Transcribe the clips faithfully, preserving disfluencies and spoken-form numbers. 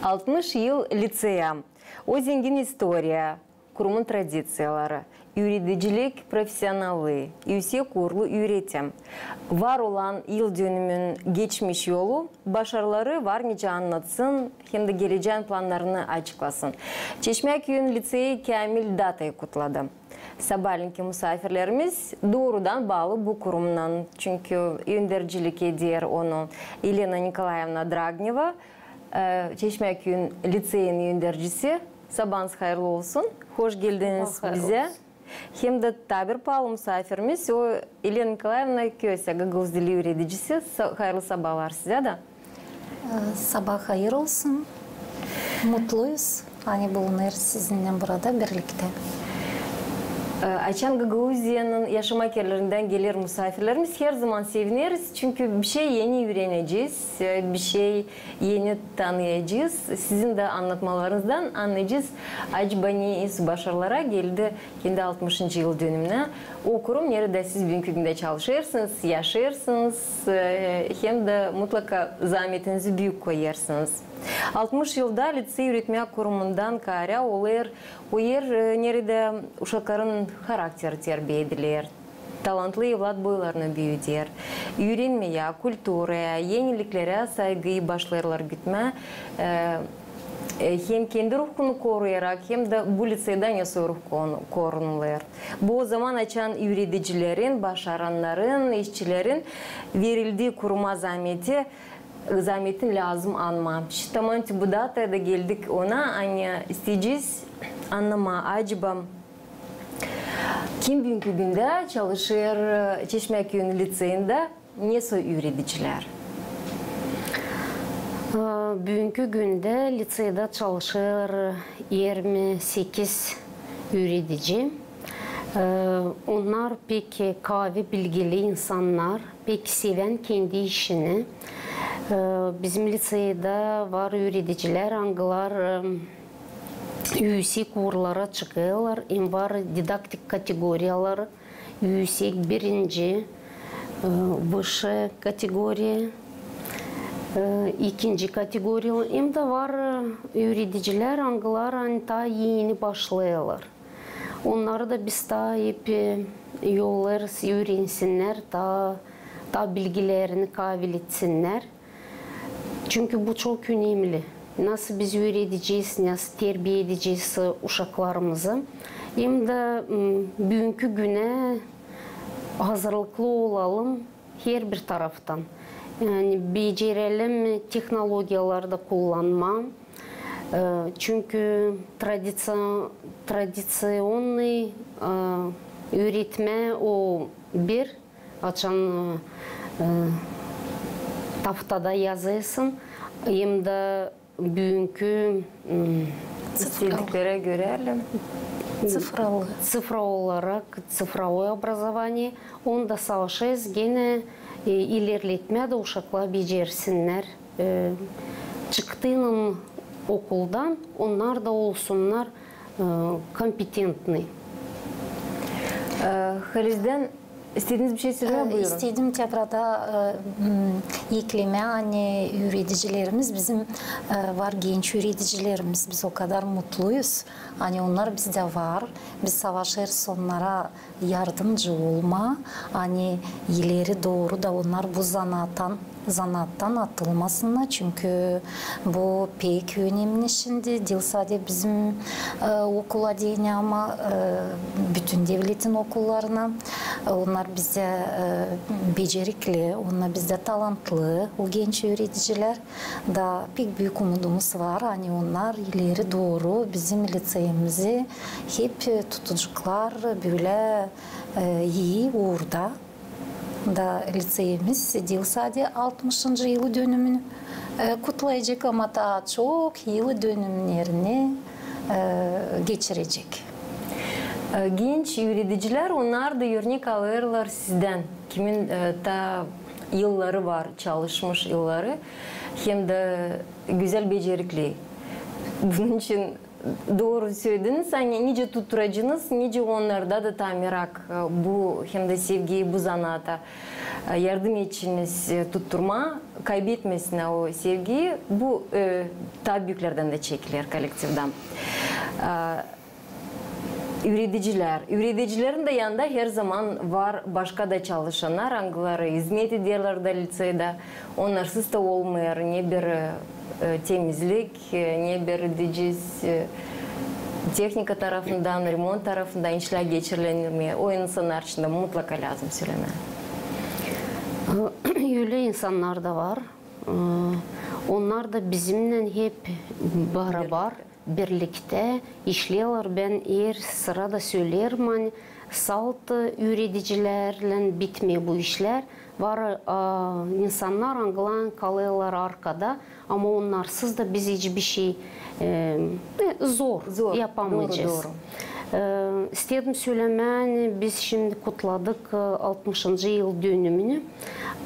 Altmış yıl liţeya, o zengin istoriya, kurumun tradiţiyaları, üüredicilik profesionallıı, üüsek uurlu üüretim, var olan yıldönümün geçmiş yolu, başarıları var nicä annatsın hem dä gelecään plannarını açıklasın. Çeşmäküüyün liţeyi käämil datayı kutladı. Sabaalenki musaafirlerimiz doorudan baalı bu kurumnan, çünkü öndercilik eder onu Elena Nikolaevna Dragneva, e, Çeşmäküüyün liţeyin öndercisi. Sabaanız hayırlı olsun. Hoş geldiniz bizä. Hem dä taa bir paalı musaafirimiz, o Elena Nikolaevna Kösä, gagauz dili üüredicisi. Sa-, hayırlı sabaalar sizä dä. E, sabaa hayır olsun. Mutluyuz, ani bulunêrız sizinnän burada birliktä. E, açan Gagauziyanın yaşamaa erlerindän geler musaafirlerimiz, herzaman sevineriz, çünkü bişey eni üürenecez, e, bişey eni tanıyacez. Sizin dä annatmalarınızdan annayacez, acaba ne iş başarılara geldi kendi altmışıncı yıldönümünä o kurum, neredä siz büünkü gündä çalışêrsınız, yaşêêrsınız, e, hem dä mutlaka zaametinizi büük koyêrsınız. Altmış yılda liţey üüretmää kurumundan kaarä olêr o er, e, neredä uşakların harakteri terbiya ediler, talantlı evlat boylarını büüder, üürenmeyä, kulturaya, eniliklere saygıyı başlêêrlar gütmää, e, e, hem kendi ruhunu koruyarak, hem dä bu liţeyda nesä ruh konu-, korunulêr. Bu o zaman, açan üüredicilerin, başarannarın, işçilerin verildi kuruma zaameti, zaametin lääzım anmaa. Şindi taman bu dataya da geldik ona, ani isteyecez annamaa, acaba kim büünkü gündä çalışêr, e, Çeşmäküüyün liţeyindä, nesä üüredicilär? A, büünkü gündä liţeyda çalışêr irmi sekiz üüredici. E, onnar pek kaavi bilgili insannar, pek sevän kendi işini. E, bizim liţeyda var üüredicilär, angılar, e, üüsek uurlara çıkêrlar, hem var didaktik kategoriyaları, üüsek, birinci, e, выше kategoriya, e, ikinci kategoriya, hem dä var, e, üüredicilär, angılar, ani taa eni başlêêrlar. Onnarı da biz taa hep, e, yollêêrız, üürensinnär, taa, taa bilgilerini kaaviletsinnär. Çünkü bu çok önemli. Nasıl biz üüredecez, nasıl terbiya edecez, e, uşaklarımızı. Hem dä, m, büünkü günä hazırlıklı olalım herbir taraftan. Yani becerelim tehnologiyaları da kullanmaa. E, çünkü traditsi-, tradiţionnıy, e, üüretmää o bir, açan, e, e, taftada yazêrsın, hem dä büünkü, m, istediklerä görä, цифра olarak, цифровое образование, onda savaşêrız genä, e, ilerletmää da uşaklar becersinnär, e, çıktıynan okuldan, onnar da olsunnar, e, kompetentnıy. E, halizdän istediniz bir şey sölemää? E, buyurun. İstedim te burada, e, m, eklemää, ani üüredicilerimiz bizim, e, var genç üüredicilerimiz, biz o kadar mutluyuz, ani onnar bizdä var, biz savaşêrız onnara yardımcı olmaa, ani ileri dooru da onnar bu zanaattan, zanaattan atılmasınnar, çünkü bu pek önemli şindi, diil sade bizim, e, okula deyni, ama, e, bütün devletin okullarına. Onnar bizdä, e, becerikli, onnar bizdä talantlı, o genç üüredicilär. Da pek büük umudumuz var, ani onnar ileri dooru bizim liţeyimizi hep, e, tutaceklar bölä, e, ii uurda. Da liţeyimiz diil sade altmışıncı yıldönümünü, e, kutlayacek, ama taa çok yıldönümnerini, e, geçirecek. E, genç üüredicilär, onnar da örnek alêrlar sizdän, kimin, e, taa yılları var, çalışmış yılları, hem dä gözäl becerikli. Bunun için Dooru sölediniz, ani nicä tutturacınız, nicä onnarda da taa merak, e, bu, hem dä sevgiyi bu zanaata, e, yardım edeceniz, e, tutturmaa, kaybetmesinnär o sevgiyi, bu, e, taa büüklerdän dä çekiler, kolektivdän. E, üüredicilär. Üüredicilerin dä yanında herzaman var başka da çalışannar, angıları izmet ederlär da liţeyda. Onnarsız da olmêêr ne bir, e, temizlik, e, ne bir, deyecez, e, tehnika tarafından, remont tarafından işlär geçirilemää. O insannar için dä mutlaka lääzım sölemää. Ölä insannar da var. E, onnar da bizimnän hep barabar birliktä işleerlär. Bän her sırada söleerim, ani salt üüredicilärlän bitmeer bu işlär. Var, a, insannar, angılar kalêrlar arkada, ama onnarsız da biz hiçbir şey, e, e, zor, zor yapamayacez. Dooru, dooru. E, istedim sölemää, ani biz şindi kutladık, e, altmışıncı yıl dönümünü,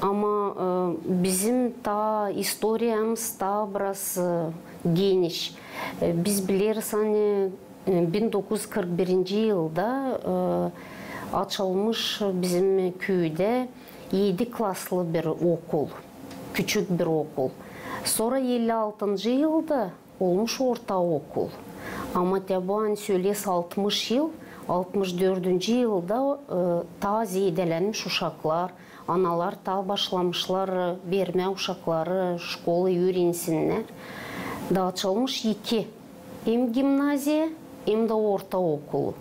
ama, e, bizim taa istoriyamız taa biraz, e, geniş. E, biz bileriz, ani, e, bin dokuz üz kırk birinci yılda, e, açılmış bizim küüdä edi klaslı bir okul, küçük bir okul. Sora elli altıncı yılda olmuş ortaokul. Ama te bu, ani sölees altmış yıl, altmış dördüncü yılda, e, taa zeedelänmiş uşaklar, analar taa başlamışlar, e, vermää uşakları şkolaya üürensinnär. Da açılmış iki, hem gimnaziya, hem dä ortaokul.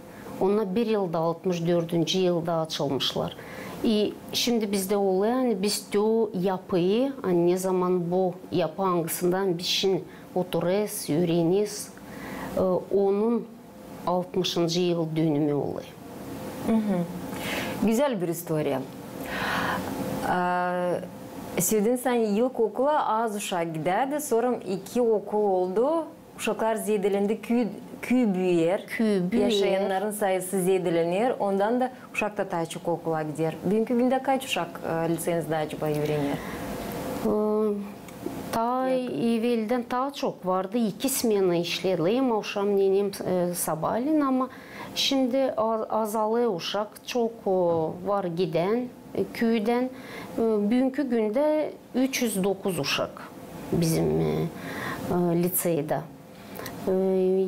Onnar bir yılda, altmış dördüncü yılda açılmışlar. E, şindi bizdä olêr, ani biz te o yapıyı, ani ne zaman bu yapı, angısından biz şindi oturêrız, üüreneriz, e, onun altmışıncı yıl dönümü olêr. Gözäl bir istoriya. A, sölediniz, ani ilk okula az uşak gidärdi, sora iki okul oldu, uşaklar zeedelendi, küü, küü büüyer, küü büüyer, yaşayannarın sayısı zeedelenir, ondan da uşak da taa çok okula gider. Büünkü gündä kaç uşak, e, liţeyinizdä acaba üürener? E, taa eveldän taa çok vardı, iki smena işledi, hem avşamneyin, hem, e, sabaalän, ama şindi a-, azalêr uşak, çok, o, var gidän, e, küüdän. E, büünkü gündä üç üz dokuz uşak bizim, e, e, liţeyda. E,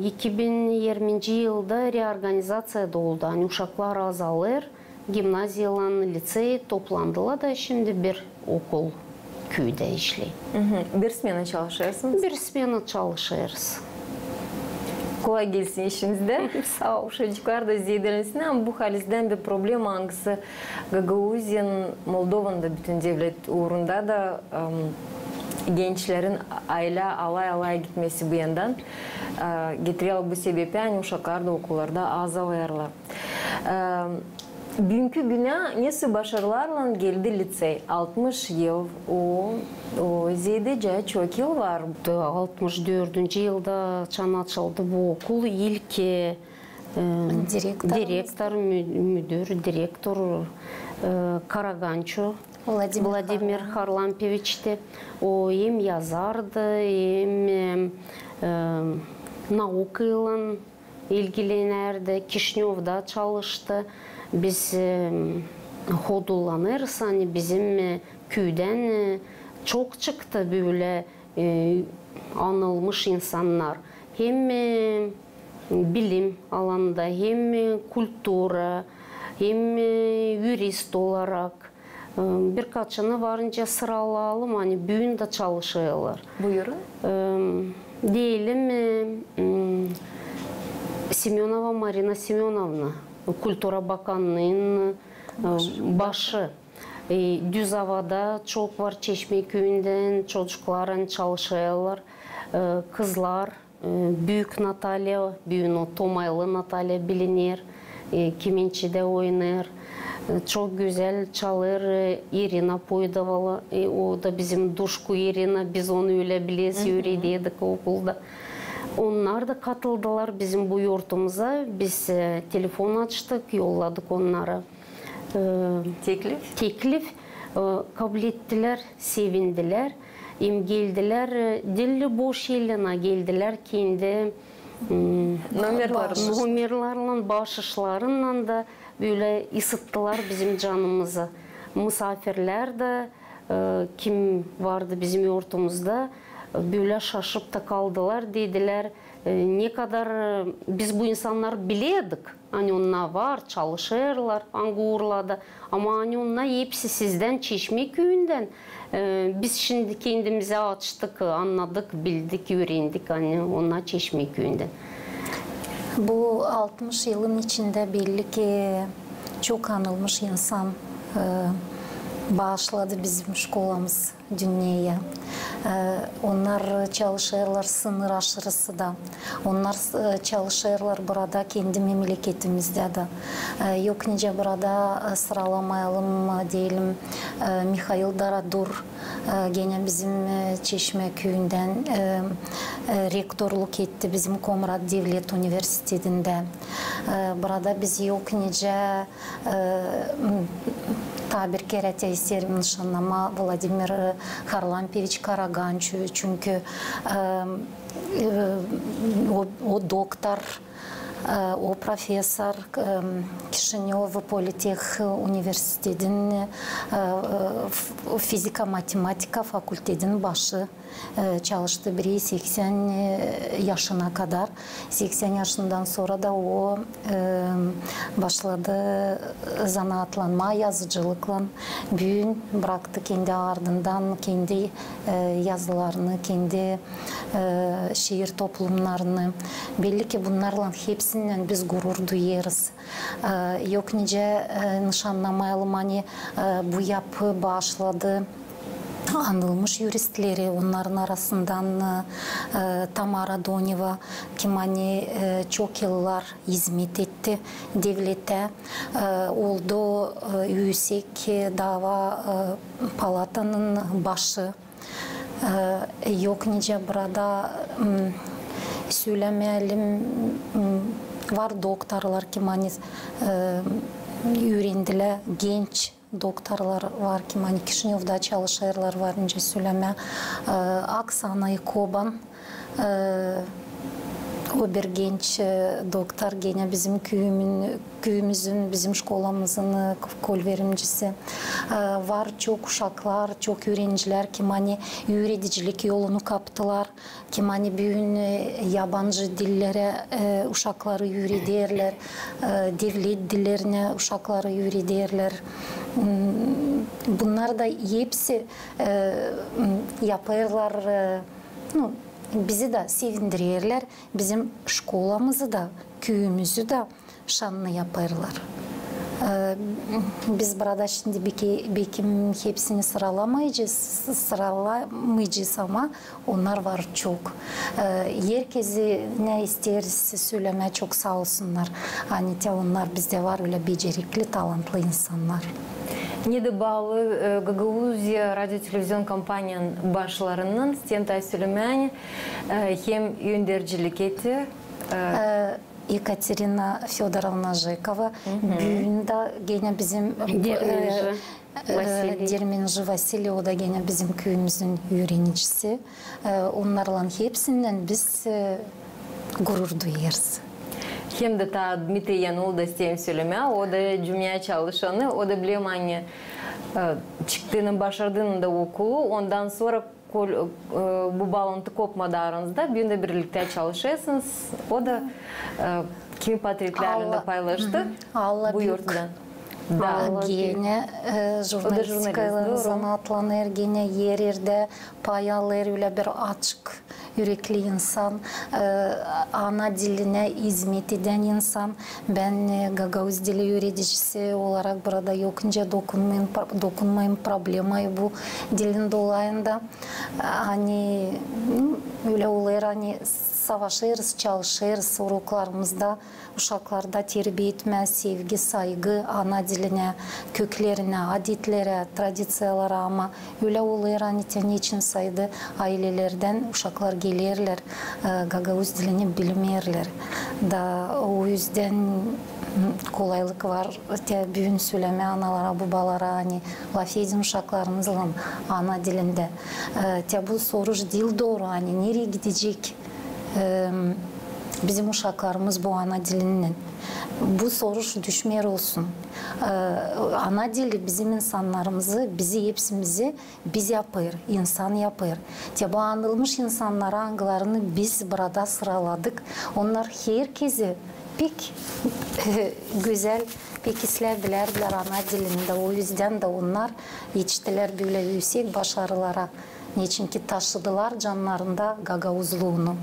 iki bin irminci yılda reorganizaţiya da oldu, ani uşaklar azalêr, gimnaziyalan liţey toplandılar da şindi bir okul küüdä işleer. Bir smena çalışêrsınız? Bir smena çalışêrız. Kolay gelsin işinizdä. Saa ol. Uşacıklar da zeedelensin, ama bu halizdän bir problema, angısı Gagauziyanın, Moldovanın da bütün devlet uurunda da, em, gençlerin aylä alay-alay gitmesi bu yandan, e, getirä bu sebeplän, ani uşaklar da okullarda azalêrlar. E, büünkü günä nesoy başarılarlan geldi liţey? Altmış yıl, o, o zeedecä çok yıl var. Altmış dördüncü yılda, açan açıldı bu okul, ilk, e, direktor, mü-, müdür, direktor, e, Karaganço Vladimir Harlampeviç te, o hem yazardı, hem, e, e, naukaylan ilgilenärdi, Kişinövda çalıştı. Biz, e, hodullanêrız, ani bizim, e, küüdän, e, çok çıktı bölä, e, anılmış insannar. Hem, e, bilim alanında, hem, e, kultura, hem, e, yurist olarak. E, birkaçını varınca sıralayalım, ani büün dä çalışêrlar. Buyurun. E, deyelim, e, m, Semönova Marina Semönovna, kultura bakannıın, e, başı. E, Düz Avada çok var Çeşmä küüyündän, çocuklar, ani çalışêrlar, e, kızlar, e, büük Natalya, büün o Tomaylı Natalya biliner, e, kemençedä oynêêr. E, çok gözäl çalêr, e, İrina Poydovalı, e, o da bizim Duşku İrina, biz onu ölä bilersin, üüredärdik okulda. Onnar da katıldılar bizim bu yortumuza, biz, e, telefon açtık, yolladık onnarı. E, teklif? Teklif, e, kablettilär, sevindilär. Hem geldilär, e, diil boş ellän, a geldilär kendi, Numerlarınnan, numerlarlan, baaşışlarınnan da bölä ısıttılar bizim canımızı. Musaafirlär dä, e, kim vardı bizim ortamızdä, e, bölä şaşıp da kaldılar, dedilär, e, ne kadar, e, biz bu insannar bilerdik, ani onnar var, çalışêrlar angı uurlarda, ama ani onnar hepsi sizdän, Çeşmä küüyündän, e, biz şindi kendimizä açtık, annadık, bildik, üürendik, ani onnar Çeşmä küüyündän. Bu altmış yılın içindä belli ki çok anılmış insan, e, baaşladı bizim şkolamız dünneyä. E, onnar çalışêrlar sınır aşırısı da. Onnar, e, çalışêrlar burada, kendi memleketimizdä dä. E, yok nicä burada, e, sıralamayalım, e, deyelim, e, Mihail Daradur, e, genä bizim, e, Çeşmä küüyündän, e, e, rektorluk etti bizim Komrat devlet universitetindä. E, burada biz yok nicä E, m, taa bir kerä te isteerim nışannamaa Vladimir, e, Harlampieviç Karaganç, çünkü, e, e, o, o doktor, e, o profesor, e, Kişinöv Politeh universitetin, e, e, f-, fizika-matematika fakultetin başı. E, çalıştı biri seksän, e, yaşına kadar. Seksän yaşından sora da o, e, başladı zanaatlanmaa yazıcılıklan. Büün braktı kendi ardından kendi, e, yazılarını, kendi, e, şiir toplumnarını. Belli ki, bunnarlan hepsinnän biz gurur duyêrız. E, yok nicä, e, nışannamayalım, ani, e, bu yapı baaşladı anılmış yuristleri, onnarın arasından, e, e, Tamara Doneva, kim ani, e, çok yıllar izmet etti devletä, e, oldu, e, üüsek, e, dava, e, palatanın başı. E, yok nicä burada, m, sölämeyelim, m, var doktorlar, kim ani, e, üürendilär, genç doktorlar var, kim ani Kişinövda çalışêrlar, var nicä sölämää. E, Aksana Koban, e, o bir genç, e, doktor, genä bizim küüyümün, küüyümüzün, bizim şkolamızın, e, kolverimcisi. E, var çok uşaklar, çok üürenicilär, kim ani üüredicilik yolunu kaptılar. Kim ani büün, e, yabancı dillerä, e, uşakları üürederlär, e, devlet dillerinä uşakları üürederlär. M, bunnar da hepsi, e, m, yapêrlar, e, nu, bizi dä sevindirerlär, bizim şkolamızı da, küüyümüzü dä şannı yapêrlar. E, biz burada şindi beki, beki hepsini sıralamayacez, sıralamayacez, ama onnar var çok. E, herkezinä isteeriz sölämää çok saa olsunnar. Ani te onnar bizdä var ölä becerikli, talantlı insannar. Ne dä baalı, e, Gagauziya radio-televizion kompaniyanın başlarınnan, isteerim taa sölemää, e, hem öndercilik etti, e, E, Ekaterina Födorovna Jekova, büün dä genä bizim, e, Dermenji, e, Vasiliy. Dermenji Vasiliy, o da genä bizim küüyümüzün üürenicisi. E, onnarlan hepsinnän biz, e, gurur duyêrız. Hem dä taa Dmitriy Yanul da isteerim sölemää, o da cümä çalışanı, o da bilerim, ani, e, çıktı, başardı da okulu, ondan sora kol-, e, bu baalantı kopmadı aranızda, büün dä birliktä çalışêrsınız. O da, e, kimi portretlerini da paylaştı. Alla Bükük. Buyurun. Da. Genä, e, jurnalistikaylan zanaatlanêr, genä her-erdä pay alêr, ölä bir açık ürekli insan, e, ana dilinä izmet edän insan. Bän, e, gagauz dili üüredicisi olarak burada yok nicä dokunmayım, pro-, dokunmayım problemayı bu dilin dolayında. Ani, m, ölä olêr, ani savaşêrız, çalışêrız uroklarımızda, uşaklarda terbiä etmää sevgi, saygı ana dilinä, köklerinä, adetlerä, tradiţiyalara, ama ölä olêr, ani te neçin saydı aylelerdän uşaklar gelerlär, e, gagauz dilini bilmeerlär. Da o üzdän, m, kolaylık var. Te büün sölemää analara, bubalara, ani lafedin uşaklarınızlan ana dilindä. E, te bu soruş diil dooru, ani nereyi gidecek, e, bizim uşaklarımız bu ana dilinnän? Bu soruş düşmeer olsun. E, ana dili bizim insannarımızı, bizi hepsimizi biz yapêr, insan yapêr. Te bu anılmış insannarı, angılarını biz burada sıraladık, onnar herkezi pek gözäl, pek islää bilärlär ana dilindä. O üzdän dä onnar etiştilär bölä üüsek başarılara. Neçinki taşıdılar cannarında gagauzluunu.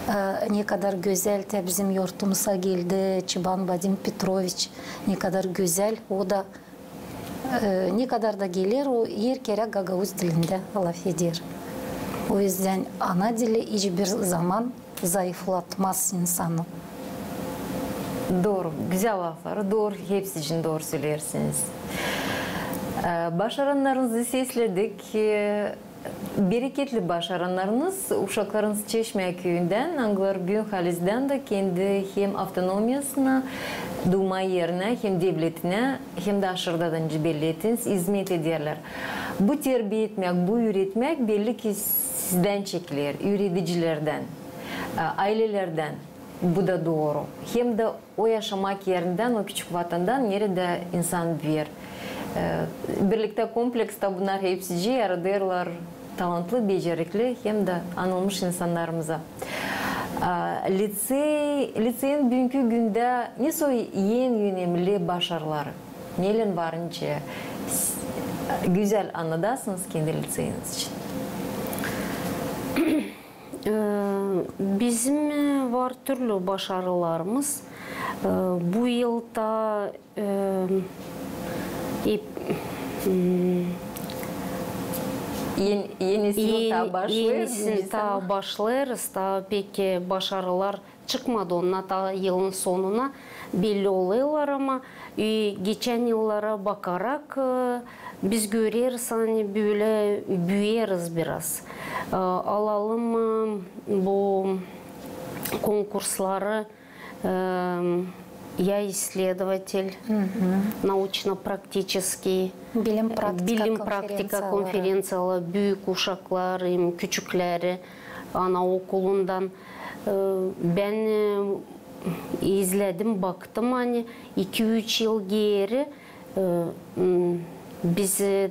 E, ne kadar gözäl te bizim yurdumuza geldi Çıban Vadim Petroviç, ne kadar gözäl o da, e, ne kadar da geler, o her kerä gagauz dilindä lafeder. O üzdän ana dili hiçbir zaman zayıflatmaz insanı. Dooru, gözäl lafları, dooru, hepsi için dooru söleersiniz. E, başarannarınızı sesledik. E, bereketli başarannarınız, uşaklarınız Çeşmä küüyündän, angıları büün halizdän dä kendi hem avtonomiyasına, duuma erinä, hem devletinä, hem dä aşırıda da, nicä belli ettiniz, izmet ederlär. Bu terbiya etmäk, bu üüretmäk belli ki sizdän çekiler, üüredicilerdän, e, aylelerdän. Bu da dooru. Hem dä o yaşamak erindän, o küçük vatandan, neredä insan büüyer. E, birliktä kompleksta bunnar hepsicii yaradêrlar talantlı, becerikli hem dä anılmış insannarımıza. A, licey, liceyin büünkü gündä ne soy en önemli başarıları? Neylän var nicä s-, gözäl annadasınız kendi liceyiniz için? E, bizim, e, var türlü başarılarımız. E, bu yılda, e, ep-, m, Eni, enisini taa başlêêrız, enisini nicä taa başlêêrız, taa pek, e, başarılar çıkmadı, onnar taa yılın sonuna belli olêrlar, ama, e, geçän yıllara bakarak, e, biz göreriz, ani bölä büüyeriz biraz. E, alalım, e, bu konkursları, e, ya isledovatelj, naučno-praktiçeskiy, bilim-praktika konferenţiyaları, büük uşaklar hem küçükleri anaokulundan. E, bän, e, izledim, baktım, ani iki-üç yıl geeri, e, m, biz, e,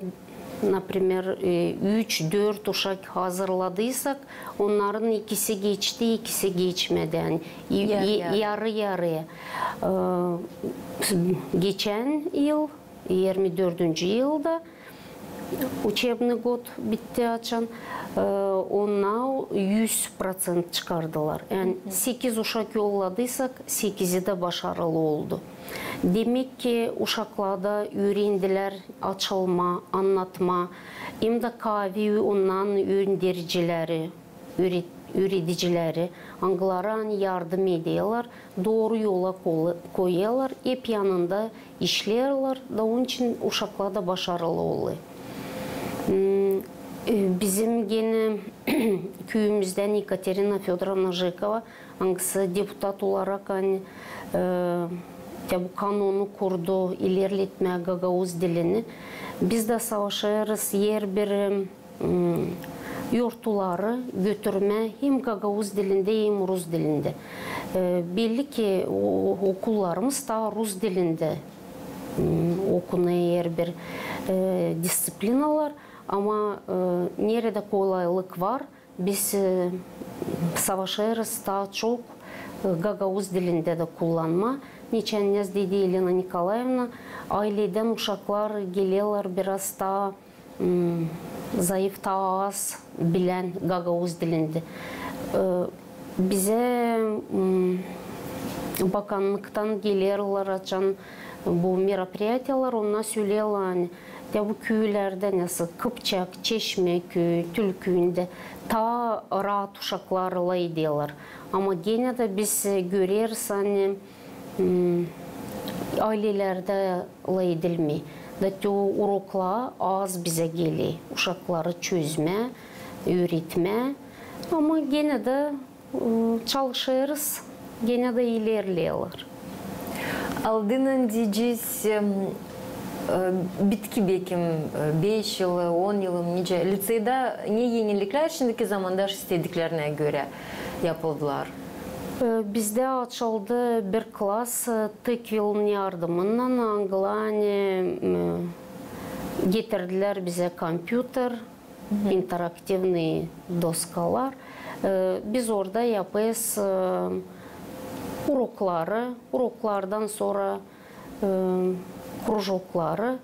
naprimer, e, üç-dört uşak hazırladıysak, onnarın ikisi geçti, ikisi geçmedi. Yani, i-, yarı-yarıya. E, geçän yıl, irmi dördüncü yılda, учебный год bitti açan, e, onnar üz proţent çıkardılar. Yani sekiz uşak yolladıysak, sekizi dä başarılı oldu. Demek ki, uşaklarda üürendilär açılma, annatma, hem dä kaavi onnan öndericileri, üüre-, üüredicileri, angıları, ani yardım ederlär, dooru yola kol-, koyêrlar, hep yanında işleerlär, da onun için uşaklar da başarılı olêr. M, e, bizim genä küüyümüzdän Ekaterina Födorovna Jekova, angısı deputat olarak, ani, e, te bu kanonu kurdu, ilerletmää gagauz dilini. Biz dä savaşêrız herbir, e, m, yortuları götürmää hem gagauz dilindä, hem rus dilindä. E, belli ki, o, okullarımız taa rus dilindä, m, okunêr herbir, e, disţiplinalar, ama, e, neredä kolaylık var, biz, e, savaşêrız taa çok, e, gagauz dilindä dä kullanmaa. Neçin, neçin dedi Elena Nikolaevna, ayledän uşaklar gelerlär biraz taa m, zayıf, taa az bilän gagauz dilindä. E, bizä, m, bakannıktan gelerlär, açan bu meropriyatiyalar, onnar söleerlär, ani, ya bu küülerdä, nesoy Kıpçak, Çeşmä küüyü, Tül küüyündä taa raat uşaklar lafederlär. Ama genä dä biz göreriz, ani, m, aylelerdä lafedilmeer. Da te o uroklar az bizä geler, uşakları çözmää, üüretmää. Ama genä dä, e, çalışêrız, genä dä ilerleerlär. Aldınnan deyecez, e, bitki bekim, e, beş yılı, on yılı, nicä, liceyda ne enilliklär şindiki zamanda istediklerinä görä yapıldılar? E, bizdä açıldı bir klas, e, TEKVIL-in yardımınnan, angıları, e, getirdilär bizä kompyuter, interaktivnıy doskalar. E, biz orada yapêrız, e, urokları, uroklardan sora, e, krujokları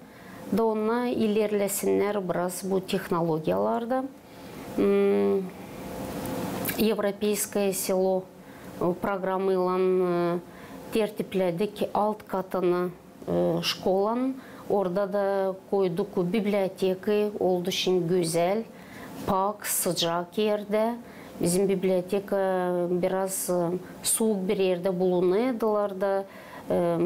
da onnar ilerlesinnär biraz bu tehnologiyalarda. M, Evropeyskoye selo, e, programaylan, e, tertiplädik alt katını, e, şkolanın. Orada da koyduk bibliotekayı, oldu şindi gözäl, pak, sıcak erdä. Bizim biblioteka biraz, e, suuk bir erdä bulunêrdılar da, e,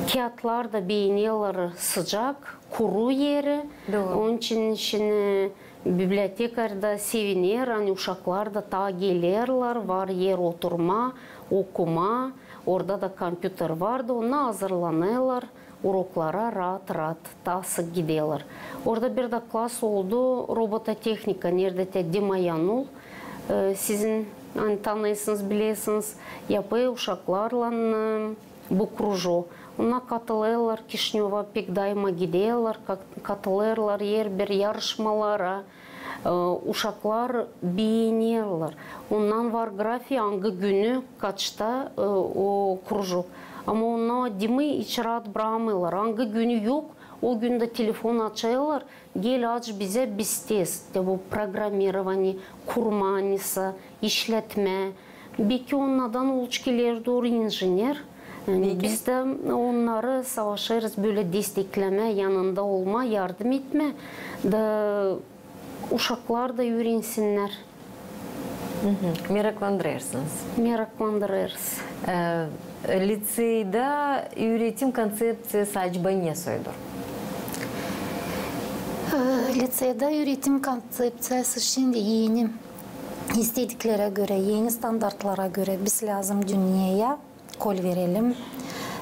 kiyatlar da beenerlär sıcak, kuru eri. Dooru. Onun için şindi bibliotekar da seviner, ani uşaklar da taa gelerlär, var er oturmaa, okumaa. Orada da kompyuter var da, onnar hazırlanêrlar uroklara raat-raat, taa sık giderlär. Orada bir dä klas oldu robototehnika, neredä te Dima Yanul, e, sizin, ani tanıyêrsınız, bilersiniz, yapêr uşaklarlan, e, bu krujok. Onnar katılêrlar Kişinöva, pek daima giderlär, kat-, katılêrlar herbir yarışmalara. E, uşaklar beenerlär. Onnar var grafik, angı günü, kaçta, e, o krujok. Ama onnar Dimı hiç raat brakmêêrlar. Angı günü yok, o gündä telefon açêrlar. Gel, aç bizä, biz tez. Da bu programmirovaniyä, kurmaa, işletmää. Beki onnadan olêr ki ileri dooru injener. Yani biz dä onnarı savaşêrız bölä desteklemää, yanında olmaa, yardım etmää. Da uşaklar da üürensinnär. Meraklandırêrsınız. Meraklandırêrız. E, liţeydä üüretim konţepţiyası acaba ne soydur? E, liţeydä üüretim konţepţiyası şindi eni, istediklerä görä, eni standartlara görä biz lääzım dünneyä kol verelim.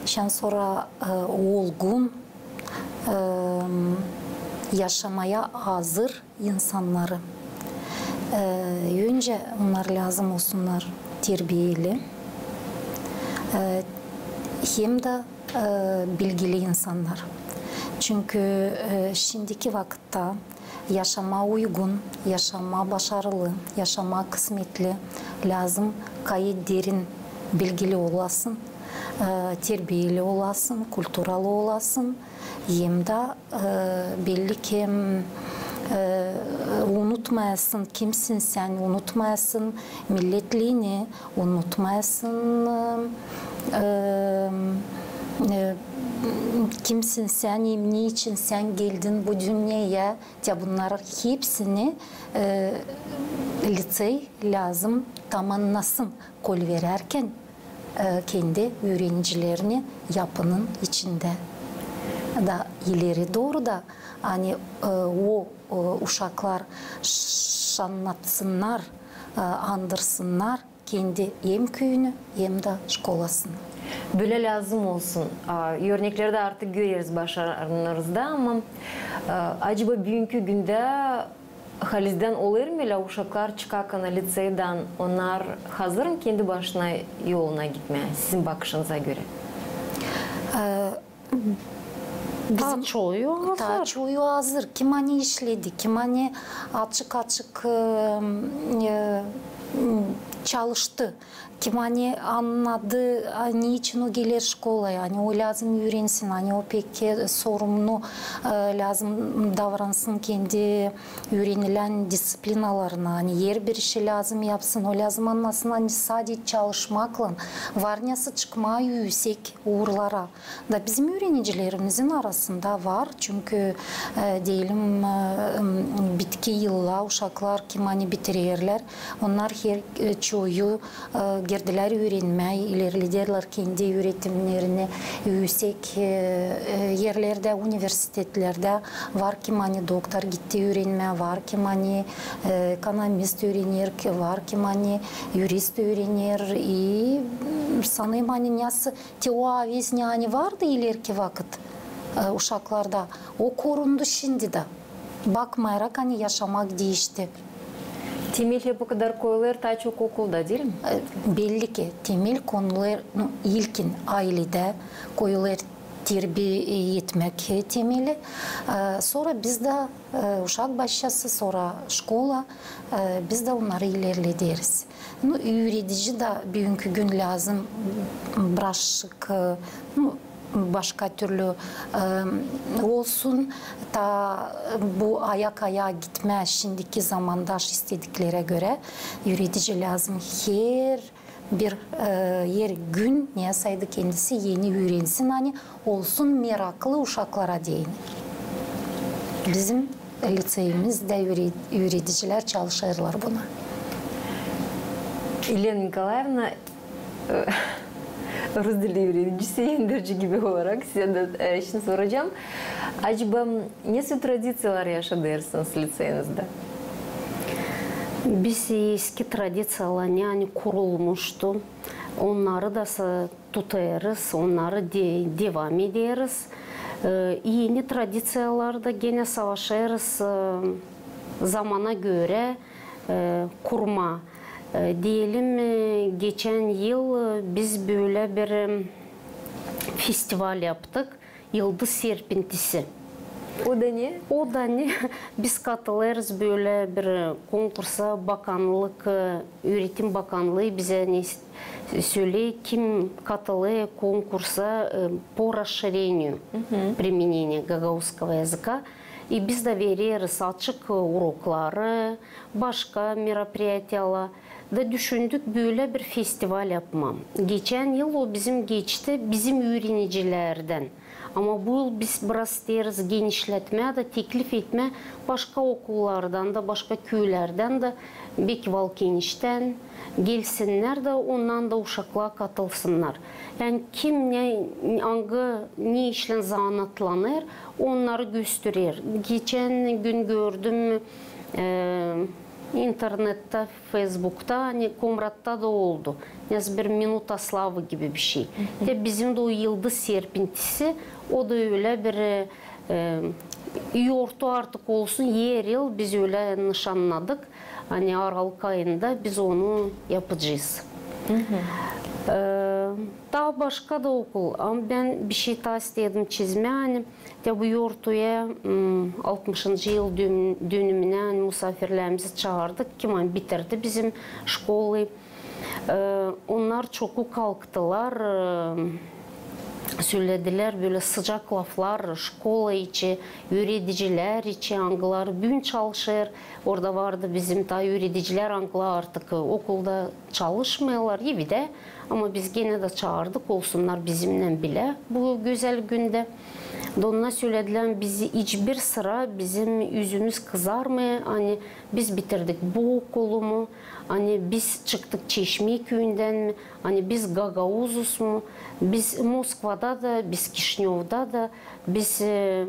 Şindän sora, e, olgun, e, yaşamaya hazır insannarı. E, öncä onnar lääzım olsunnar terbiyeli, e, hem dä, e, bilgili insannar. Çünkü, e, şindiki vakıtta yaşamaa uygun, yaşamaa başarılı, yaşamaa kısmetli lääzım gayet derin bilgili olasın, e, terbiyeli olasın, kulturalı olasın, hem dä, e, belli ki, e, unutmayasın, kimsin sän, unutmayasın milletliini, unutmayasın, e, e, kimsin sän, hem ne için sän geldin bu dünneyä. Ya bunnar hepsini, e, liţey lääzım tamannasın, kol verärkän, e, kendi üürenicilerini yapının içindä. Da ileri dooru da, ani, e, o, e, uşaklar ş-, annatsınnar, e, andırsınnar kendi hem küüyünü, hem dä şkolasını. Bölä lääzım olsun. A, örneklerdä artık göreriz başarınızı da, ama, e, acaba büünkü gündä halizdän olêr mı ölä, uşaklar çıkarkana liţeydan, onnar hazır mı kendi başına yoluna gitmää, sizin bakışınıza görä? E, Taa çoyu hazır. Taa çoyu hazır. Kim ani işledi, kim ani açık-açık, e, e, çalıştı, kim ani annadı, ani için o geler şkolaya, ani o lääzım üürensin, ani o pek sorumlu, e, lääzım davransın kendi üürenilän disţiplinalarına, ani herbir işi lääzım yapsın, o lääzım annasın, ani sade çalışmaklan var nasıl çıkmaa üüsek uurlara. Da bizim üürenicilerimizin arasında var, çünkü, e, deyelim, e, m, bitki yılla uşaklar, kim ani bitirerlär, onnar her, e, çoyu, e, girdilär üürenmää, ilerlederlär kendi üüretimlerini üüsek, e, e, erlerdä, universitetlerdä. Var kim ani doktor gitti üürenmää, var kim ani, e, ekonomist üürener, var kim ani yurist üürener. E, m, sanêrım, ani nasıl teoria, ani vardı ilerki vakıt, e, uşaklarda, o korundu şindi dä. Bakmayarak, ani yaşamak diişti. Temel hep o kadar koyulêr taa çok okulda, diil mi? E, belli ki, temel koyulêr, nu, ilkin ayledä koyulêr terbiä etmäk temeli. E, sora bizdä, e, uşak başçası, sora şkola, e, bizdä onnarı ilerlederiz. Nu, üüredici dä büünkü gün lääzım baraşık, e, nu, başka türlü, e, olsun. Taa bu ayak-ayaa gitmää şindiki zamanda istediklerä görä üüredici lääzım herbir, e, hergün, ne saydı kendisi eni üürensin, ani olsun meraklı uşaklara deyni. Bizim liţeyimizdä üüre-, üüredicilär çalışêrlar buna. Elena Nikolaevna, e, rus dili üüredicisi, endirici gibi olarak sizä dä, e, şindi soracam. Acaba nesoy tradiţiyalar yaşadêrsınız liţeyinizdä? Biz eski tradiţiyalar, ne ani kurulmuştu, onnarı da sa-, tutêrız, onnarı de-, devam ederiz. E, eni tradiţiyalar da genä savaşêrız, e, zamana görä, e, kurmaa. E, deyelim, e, geçän yıl, e, biz bölä bir, e, festival yaptık, Yıldız Serpintisi. O da ne? O da ne? Biz katılêrız bölä bir, e, konkursa, bakanlık, e, Üüretim bakanlıı bizä ne s-, söley, kim katılêr konkursa, e, по расширению применения гагаузского языка. E, biz dä vereriz açık, e, urokları, başka мероприятиялар. Da düşündük bölä bir festival yapmaa. Geçän yıl o bizim geçti, bizim üürenicilerdän. Ama bu yıl biz biraz isteeriz genişletmää da teklif etmää başka okullardan da, başka köylerdän dä, beki Valkeneştän gelsinnär da, ondan da uşaklar katılsınnar. Yani kim ne, angı, ne işlän zanaatlanêr, onnarı gösterer. Geçän gün gördüm, e, internettä, Feysbukta, ani Komratta da oldu. Nesoy bir Minuta славы gibi bir şey. Te bizim dä o Yıldız Serpintisi, o da ölä bir, e, yortu artık olsun, her yıl biz ölä nışannadık. Ani aralık ayında biz onu yapacez. E, taa başka da okul. Ama bän bir şey taa istedim çizmää, ani te bu yortuya, m, altmışıncı yıl dön-, dönümünä, ani musaafirlerimizi çaardık, kim, ani bitirdi bizim şkolayı. E, onnar çoku kalktılar, e, söledilär bölä sıcak laflar şkola için, üüredicilär için, angıları büün çalışêr. Orada vardı bizim taa üüredicilär, angıları artık, e, okulda çalışmêêrlar, evi dä. Ama biz genä dä çaardık, olsunnar bizimnän bilä bu gözäl gündä. Da onnar söledilär, biz hiçbir sıra bizim üzümüz kızarmêêr, ani biz bitirdik bu okulu mu, ani biz çıktık Çeşme küüyündän mi, ani biz gagauzuz mu, biz Moskvada da, biz Kişinövda da, biz, e,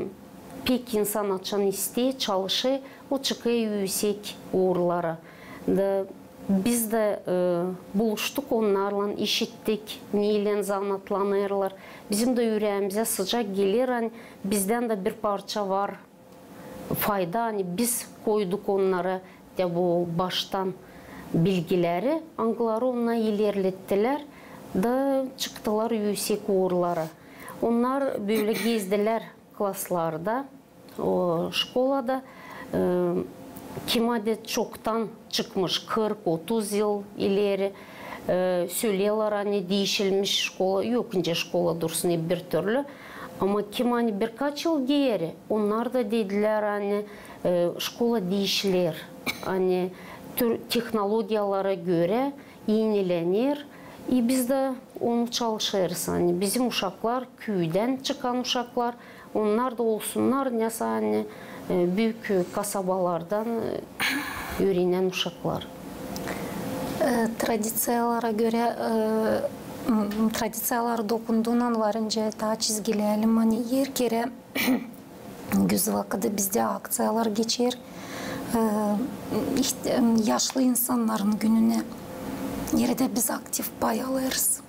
pek insan açan isteer, çalışêr, o çıkêr üüsek uurlara. Da biz dä, e, buluştuk onnarlan, işittik, neylän zanaatlanêrlar. Bizim dä üreemizä sıcak geler, ani bizdän dä bir parça var fayda, ani biz koyduk onnara te bu baştan bilgileri, angıları onnar ilerlettilär da çıktılar üüsek uurlara. Onnar bölä gezdilär klaslarda, o, şkolada, e, kim ani çoktan çıkmış, kırk, otuz yıl ileri, e, söleerlär, ani diişilmiş şkola, yok, nicä şkola dursun, hep bir türlü. Ama kim ani birkaç yıl geeri, onnar da dedilär, ani, e, şkola diişiler, ani tür-, tehnologiyalara görä enilener. E, biz dä onu çalışêrız, ani bizim uşaklar, küüdän çıkan uşaklar, onnar da olsunnar, nesoy, ani, e, büük kasabalardan, e, üürenän uşaklar. E, tradiţiyalara görä, e, m, tradiţiyalara dokunduunnan var nicä taa çizgileyelim, ani her kerä güz vakıdı bizdä akţiyalar geçer. E, iht-, e, yaşlı insannarın gününä, neredä biz aktiv pay alêrız.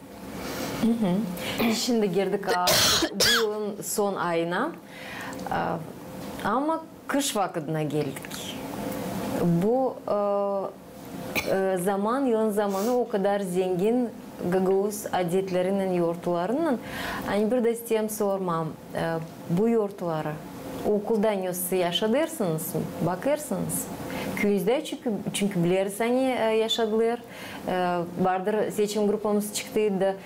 Şindi girdik, a, bu yılın son ayına. A, ama kış vakıdına geldik. Bu, e, E, zaman, yılın zamanı o kadar zengin gagauz adetlerindän, yortularınnan. Ani bir dä isteerim sormaa, e, bu yortuları okulda nesoy yaşadêrsınız, bakêrsınız küüyünüzdä, çünkü, çünkü bileriz, ani, e, yaşadılar. E, vardır, seçim grupamız çıktıydı, e,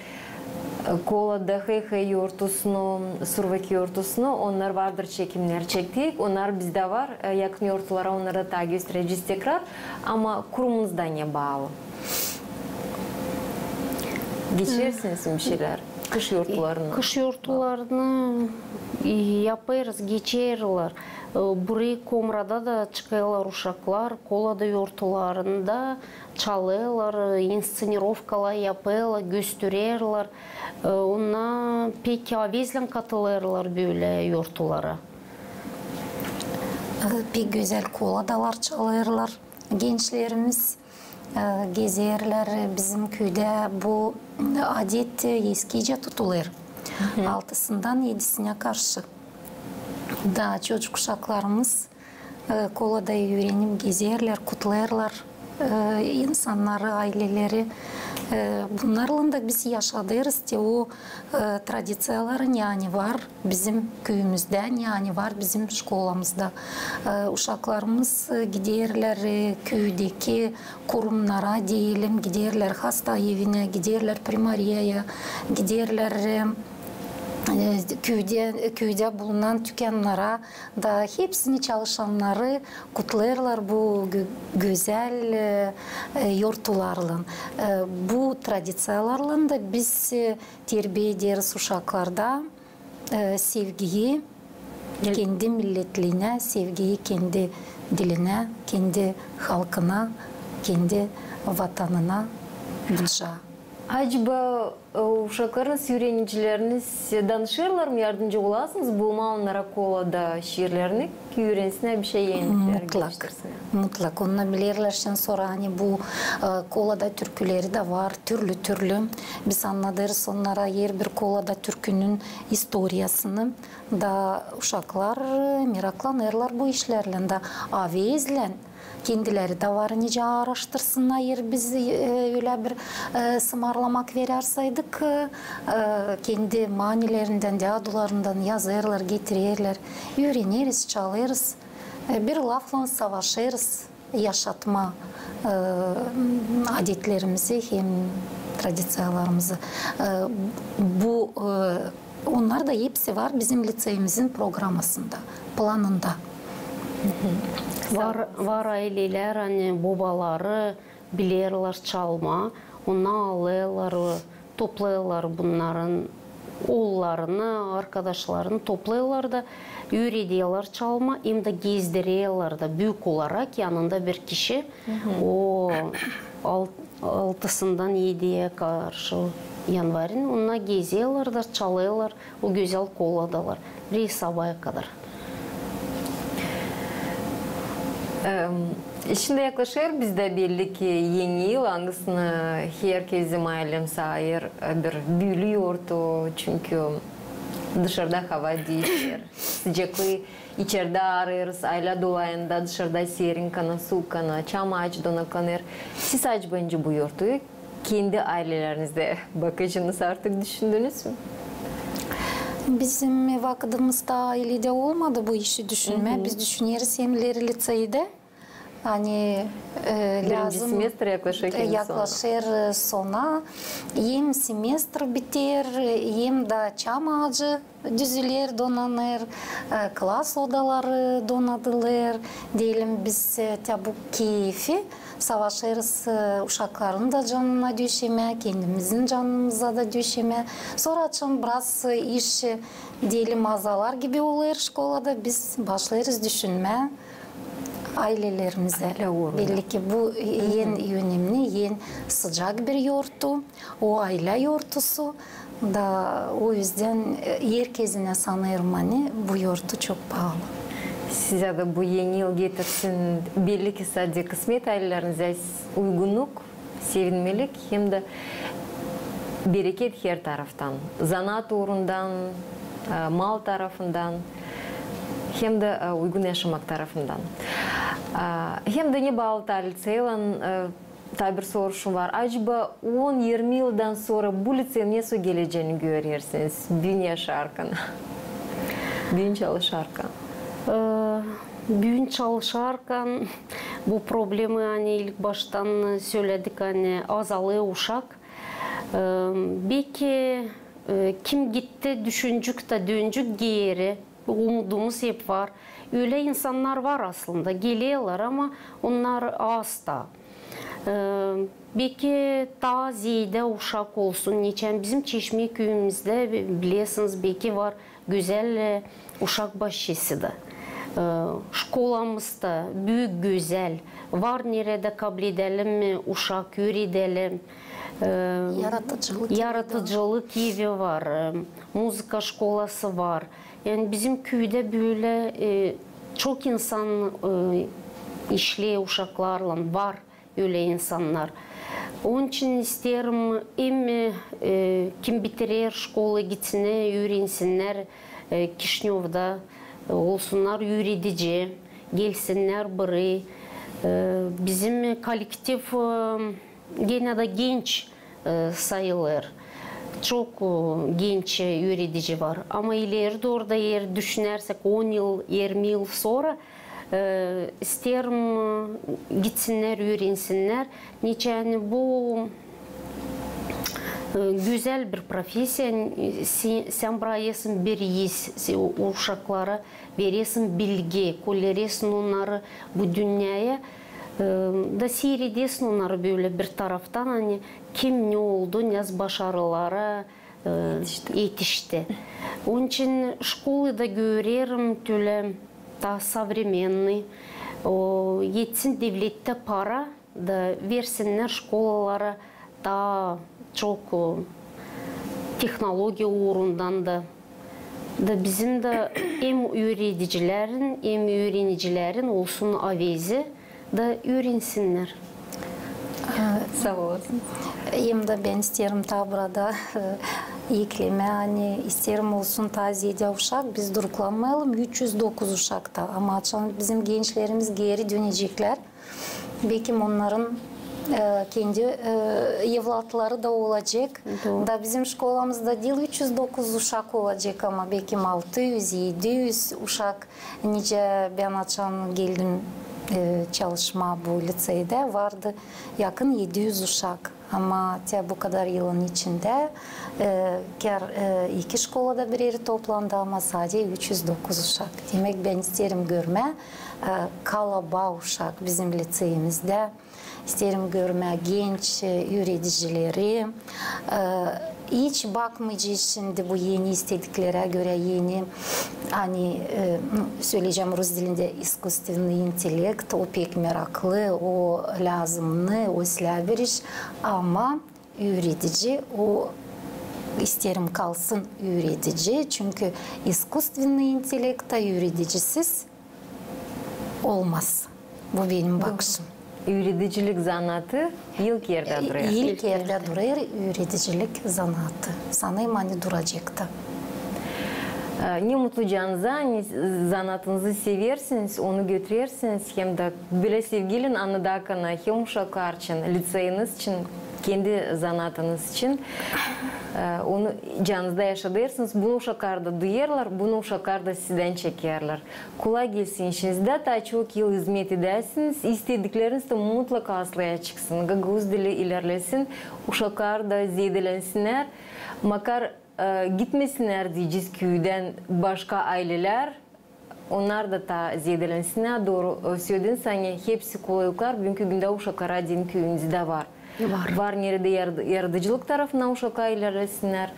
Kolada, Hey-Hey yortusunu, Survaki yortusunu, onnar vardır çekimnär çektik, onnar bizdä var, e, yakın yortulara, onnarı da gösterecez tekrar, ama kurumunuzda ne baalı? Geçersiniz mi bir şeylär kış yortularını? Kış yortularını, e, yapêrız, geçerlär. E, burayı Komrada da çıkêrlar uşaklar, Kolada yortularında çalêrlar, inscenirovkalar yapêrlar, göstererlär. E, onnar pek avezlän katılêrlar bölä yortulara. E, pek gözäl koladalar çalêrlar gençlerimiz. E, gezerlär bizim küüdä. Bu adet eskicä tutulêr. Altısından edisinä karşı. Da çocuk uşaklarımız, e, Kolada üürenip gezerlär, kutlêêrlar, e, insannarı, ayleleri. E, bunnarlan da biz yaşadêrız te o, e, tradiţiyaları, ne ani var bizim küüyümüzdä, ne ani var bizim şkolamızda. E, uşaklarımız, e, giderlär, e, küüdeki kurumnara, deyelim, giderlär hasta evinä, giderlär primariyaya, giderlär, e, e, küüdä, küüdä bulunan tükannara, da hepsini, çalışannarı kutlêêrlar bu gö-, gözäl, e, e, yortularlan. E, bu tradiţiyalarlan da biz, e, terbiä ederiz uşaklarda, e, sevgiyi kendi milletliinä, sevgiyi kendi dilinä, kendi halkına, kendi vatanına, Bucaa. Acaba, e, uşaklarınız, üürenicileriniz danışêrlar mı, yardımcı olasınız bulmaa onnara Kolada şiirlerini, üürensinnär bir şey eni. Mutlak, mutlak. Onnar bilerlär, şindi sora, ani bu, e, Kolada türküleri dä var, türlü-türlü. Biz annadêrız onnara herbir Kolada türkünün istoriyasını. Da uşaklar, e, meraklanêrlar bu işlerlän da avezlän kendileri dä var nicä aaraştırsınnar, eer biz, e, ölä bir, e, sımarlamak verärsaydık, e, kendi manilerindän, dädularından yazêrlar, getirerlär. Üüreneriz, çalêrız, e, bir laflan savaşêrız yaşatmaa, e, adetlerimizi hem tradiţiyalarımızı. E, bu, e, onnar da hepsi var bizim liţeyimizin programasında, planında. Var, var aylelär, ani bobaları bilerlär çalmaa, onnar alêrlar, toplêêrlar bunnarın oollarını, arkadaşlarını toplêêrlar da üürederlär çalmaa, hem dä gezdirerlär dä büük olarak, yanında bir kişi. O alt-, altısından ediyä karşı yanvarın onnar gezerlär da çalêrlar o gözäl koladalar. Biri sabaa kadar. Em, şindi yaklaşêr bizdä belli ki Eni yıl, angısını herkez, benim aylem sayêr, e, bir büülü yortu, çünkü dışarda hava diişer, sıcaklıı içerdä arêêrız, aylä dolayında dışarda serin kana, suuk kana, çam aacı donaklanêr. Siz acaba bu yortuyu kendi aylelerizdä bakacınız artık düşündünüz mü? Bizim vakıdımızda ayledä olmadı bu işi düşünmää. Biz düşüneriz hem ileri liţeydä. Ani, e, birinci semestr yaklaşêr, e, yaklaşêr sona. Hem semestr biter, hem dä çam aacı düzüler, donanêr, e, klas odaları donadılêr. Deyelim biz, e, te bu kefi savaşêrız, e, uşakların da canına düşürmää, kendimizin canımıza da düşürmää. Sora açan biraz, e, iş, e, deyelim, azalar gibi olêr şkolada, biz başlêêrız düşünmää aylelerimizä. Belli ki bu, e, en önemli, en sıcak bir yortu. O aylä yortusu da, o üzdän, e, herkezinä sanêrım, ani bu yortu çok paalı. Sizä dä bu Eni yıl getirsin, belli ki, sade kısmet, aylelerinizä uygunluk, sevinmelik hem dä bereket her taraftan, zanaat uurundan, e, mal tarafından hem dä, e, uygun yaşamak tarafından. E, hem dä ne baalı taa liţeylan, e, taa bir soruşum var. Acaba on, irmi yıldan sora bu liţeyin nesoy gelecäni görersiniz, büün yaşarkan, büün çalışarkan? E, büün çalışarkan bu problemi, ani ilk baştan söledik, ani azalêr uşak. E, beki, e, kim gitti, düşünecek da dönecek geeri. Umudumuz hep var. Ölä insannar var aslında, gelerlär, ama onnar az taa. E, beki taa zeedä uşak olsun. Neçin bizim Çeşme küüyümüzdä, bi-, bilersiniz, beki var gözäl, e, uşak başçası da. E, şkolamız da büük, gözäl. Var neredä kabledälim, e, uşak üüredälim. E, yaradıcılık evi var, e, muzıka şkolası var. Yani bizim küüdä bölä, e, çok insan, e, işleer uşaklarlan, var ölä insannar. Onun için isteerim, hem, e, kim bitirer şkola, gitsin, üürensinnär, e, Kişinövda, e, olsunnar üüredici, gelsinnär beri. E, bizim kollektiv, e, genä dä genç, e, sayılêr. Çok, e, genç, e, üüredici var. Ama ileri dooru da, eer düşünärsäk, on yıl, irmi yıl sora, e, isteerim, e, gitsinnär, üürensinnär. Neçin ani bu, e, gözäl bir profesiya, se-, sän burayı esin bir iz, se-, uşaklara veresin bilgi, köleresin onnarı bu dünneyä, e, da siredesin onnarı bölä bir taraftan, ani kim ne oldu, ne başarılara, e, etişti. Onun için şkolayı da görerim tölä taa современный, o, etsin devlettä para, da versinnär şkolalara taa çok, e, tehnologiya uurundan da. Da bizim dä hem üüredicilerin, hem üürenicilerin olsun avezi da üürensinnär. Saa olun. Hem dä bän isteerim taa burada, e, eklemää, ani isteerim olsun taa zeedä uşak, biz duruklanmayalım üç üz dokuz uşakta. Ama açan bizim gençlerimiz geeri döneceklär, bekim onnarın, e, kendi, e, evlatları da olacek. Dooru. Da bizim şkolamızda diil üç üz dokuz uşak olacek, ama bekim altı üz, edi üz uşak. Nicä bän açan geldim, e, çalışmaa bu liţeydä, vardı yakın edi üz uşak. Ama te bu kadar yılın içindä, e, kär, e, iki şkola da bir erä toplandı, ama sade üç üz dokuz uşak. Demäk, bän isteerim görmää, e, kalabaa uşak bizim liţeyimizdä. İsteerim görmää genç, e, üüredicileri. E, hiç bakmayacez şindi bu eni istediklerä görä, eni, ani, e, nu, söleyecäm rus dilindä, искусственный интеллект, o pek meraklı, o lääzımnı, o islää bir iş. Ama üüredici, o, isteerim kalsın üüredici, çünkü искусственный интеллект üüredicisiz olmaz. Bu benim bakışım. Üüredicilik zanaatı ilk erdä durêr. İlk erdä durêr üüredicilik zanaatı. Sanêrım, ani duracek ta. E, ne mutlu canınıza, ani zanaatınızı seversiniz, onu götürersiniz, hem dä bölä sevgiylän annadarkana hem uşaklar için, liţeyiniz için, kendi zanaatınız için, e, onu canınızda yaşadêrsınız. Bunu uşaklar da duyêrlar, bunu uşaklar da sizdän çekerlär. Kolay gelsin işinizdä, taa çok yıl hizmet edäsiniz, istedikleriniz dä mutlaka aslaya çıksın, gagauz dili ilerlesin, uşaklar da zeedelensinnär, makar, e, gitmesinnär deyecez küüdän başka aylelär, onnar da taa zeedelensinnär. Dooru, e, sölediniz, ani hepsi kolaylıklar büünkü gündä uşaklara deyni küüyümizdä var. Var. Var neredä yar-, yaradıcılık tarafına uşaklar ilerlesinnär.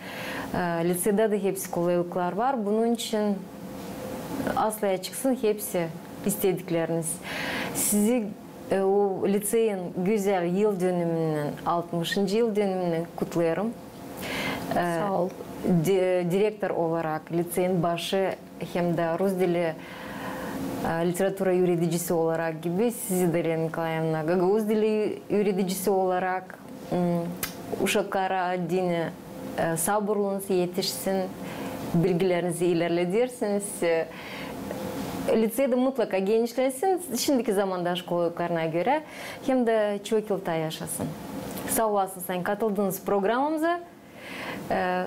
E, liţeydä dä hepsi kolaylıklar var. Bunun için aslaya çıksın hepsi istedikleriniz. Sizi, e, o liţeyin gözäl yıldönümünnän, altmışıncı yıldönümünnän kutlêêrım. E, saa ol. Di-, direktor olarak, liţeyin başı hem dä rus dili, e, literatura üüredicisi olarak gibi sizi dä, Lena Nikolaevna, gagauz dili üüredicisi olarak, m, uşaklara deyni, e, saburunuz etişsin, bilgilerinizi ilerledersiniz. E, Liţeydä mutlaka genişlensin, şindiki zamanda şkollarına görä, hem dä çok yıl taa yaşasın. Saa olasınız, ani katıldınız programamıza. E,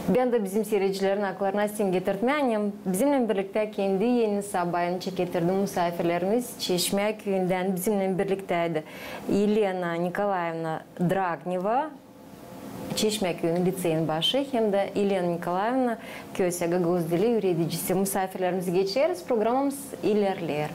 bän dä bizim siiredicilerin aklarına isteerim getirtmää, ani bizimnän birliktä kendi eni sabayını çeketirdim musaafirlerimiz Çeşmä küüyündän bizimnän birliktäydi İlena Nikolaevna Dragneva, Çeşmä küüyünün liţeyin başı, hem dä İlena Nikolaevna Köse, gagauz dili üüredicisi. Musaafirlerimizi geçireriz, programamız ilerleer.